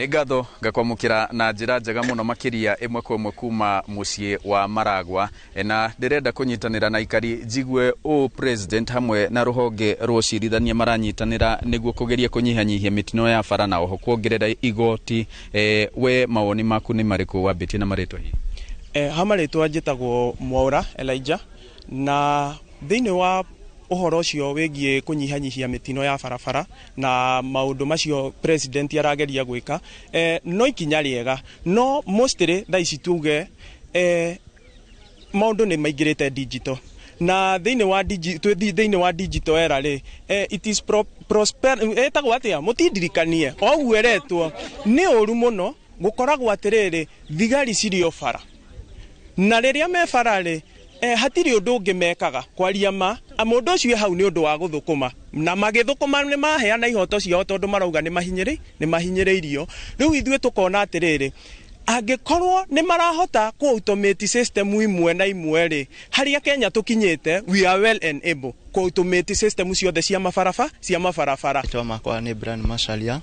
Nĩ ngatho ngakwamũkĩra na njĩra njega mũno makĩria ĩmwe kwa ĩmwe kuma mũciĩ wa Maragwa. Na ndĩrenda kũnyitanĩra na aikari njigue ũũ president hamwe na rũhonge rwa ũcirithania maranyitanĩra nĩguo kũgeria kũnyihanyihia mĩtino ya bara na oho kuongerera igoti. We mawoni maku nĩ marĩkũ wambĩtie na marĩtwa hihi? Ha marĩtwa njĩtagwo Mwaũra Elijah, na thĩinĩ wa ũhoro ũcio wĩgiĩ kũnyihanyihia mĩtino ya barabara na maũndũ macio president arageria gwĩka, no ikinya rĩega, no mostly thaa ici tuge maũndũ nĩ maingĩrĩte digital, na thĩinĩ wa thĩinĩ wa digital era rĩ, it is prosper ĩtagwo atĩa, mũtindirikanie o ũguo ĩretwo, nĩ ũru mũno gũkoragwo atĩrĩrĩ, thigari cirĩ o bara, na rĩrĩa me bara rĩ, hatirĩ ũndũ ũngĩ mekaga. Kwaria ma, mũndũ ũcio hau nĩ ũndũ wa gũthũkũma, na magĩthũkũma nĩ maheana ihoto ciao tondũ marauga nĩ mahinyĩrĩirio. Rĩu ithuĩ tũkona atĩrĩrĩ, angĩkorwo nĩ marahota ku automate system imwe na imwe rĩ, harĩa Kenya tũkinyĩte, we are well and able ku automate system ciothe cia mabarabara cia mabarabara. Rĩtwa makwa nĩ Brian Macharia.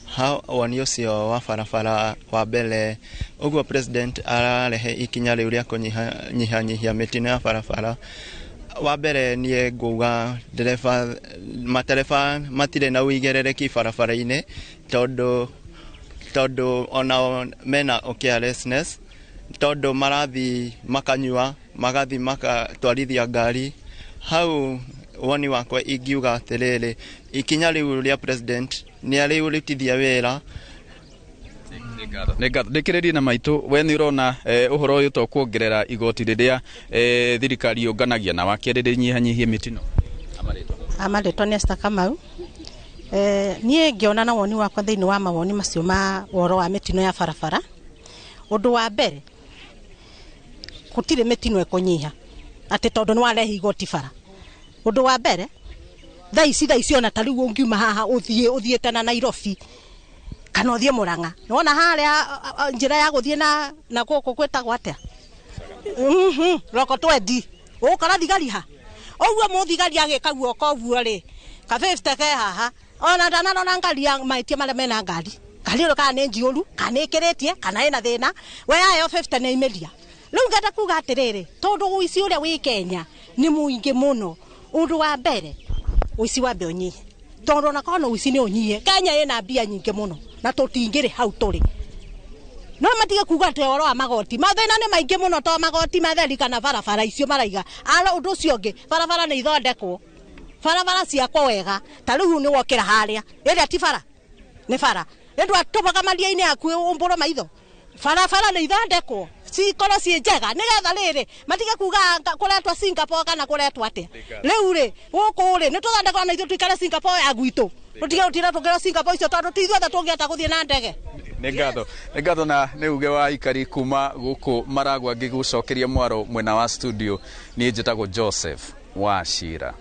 Ha woni ũcio wa barabara, wa mbere ũguo president ararehe ikinya rĩu rĩa kũnyihanyihia mĩtino ya barabara, wa mbere niĩ nguga ndereba, matereba matirĩ na ũigĩrĩrĩki barabara-inĩ, tondũ onao mena carelessness, tondũ marathi makanyua, magathi makatwarithia ngari hau. Woni wakwa ingiuga atĩrĩrĩ, ikinya rĩu rĩa president nĩ arĩrutithia wĩra. Nĩ ngatho. Ndĩkĩrĩrie na maitũ, we nĩ ũrona ũhoro ũyũ to kuongerera igoti rĩrĩa thirikari yũnganagia, na wakerĩ rĩnyihanyihie mĩtino? Amarĩtwa nĩ Esther Kamau. Niĩ ngĩona na woni wakwa thĩinĩ wa mawoni macio ma ũhoro wa mĩtino ya barabara, ũndũ wa mbere, gũtirĩ mĩtino ĩkũnyiha atĩ tondũ nĩ warehe igoti bara. Ũndũ wa mbere, thaa ici ona ta rĩu ũngiuma haha ũthiĩ ũthiĩte na Nairobi kana ũthiĩ Mũrang'a, nĩwona harĩa njĩra ya gũthiĩ na gũkũ gwĩtagwo atĩa, roko twendi, ũgũkora thigari ha ũguo, mũthigari agĩka guoko ũguo rĩ, ka 50 ke haha, ona ndanarora ngari ya mahĩtia marĩa mena ngari, ngari ĩyo kana nĩ njiyũru, kana nĩ ĩkĩrĩtie, kana ĩna thĩna, we yayo 50 nĩ aimĩria. Rĩu ngenda kuga atĩrĩrĩ, tondũ ũici ũrĩa wĩ Kenya nĩ mũingĩ mũno, ũndũ wa mbere ũici wambe ũnyihe, tondũ ona korwo no ũici nĩ ũnyihe, Kenya ĩna mbia nyingĩ mũno na tũtingĩrĩ hau tũrĩ. No matige kuga atĩ ũhoro wa magoti, mathĩna nĩ maingĩ mũno, to magoti matheri kana barabara icio maraiga. Ara ũndũ ũcio ũngĩ, barabara nĩ ithondekwo, barabara ciakwo wega. Ta rĩu nĩ wokĩra harĩa, ĩrĩa ti bara, nĩ bara ĩndũ maria-inĩ yaku ũmbũrwo maitho. Barabara nĩ ithondekwo cikorwo ciĩ njega, nĩgetha rĩrĩ matige kuga kũretwo Singapore kana kũretwo atĩa. Rĩu rĩ, gũkũ rĩ, nĩ tũthondekwo na ithuĩ tuikare Singapore ya gwitũ, tũtige gũtinda tũkĩrwo Singapore icio, tondũ ti ithuothe tũngĩhota gũthiĩ na ndege. Nĩ ngatho, nĩ ngatho, na nĩ uge wa aikari kuma gũkũ Maragwa. Ngĩgũcokeria mwaro mwena wa studio, niĩ njĩtagwo Joseph Wachira.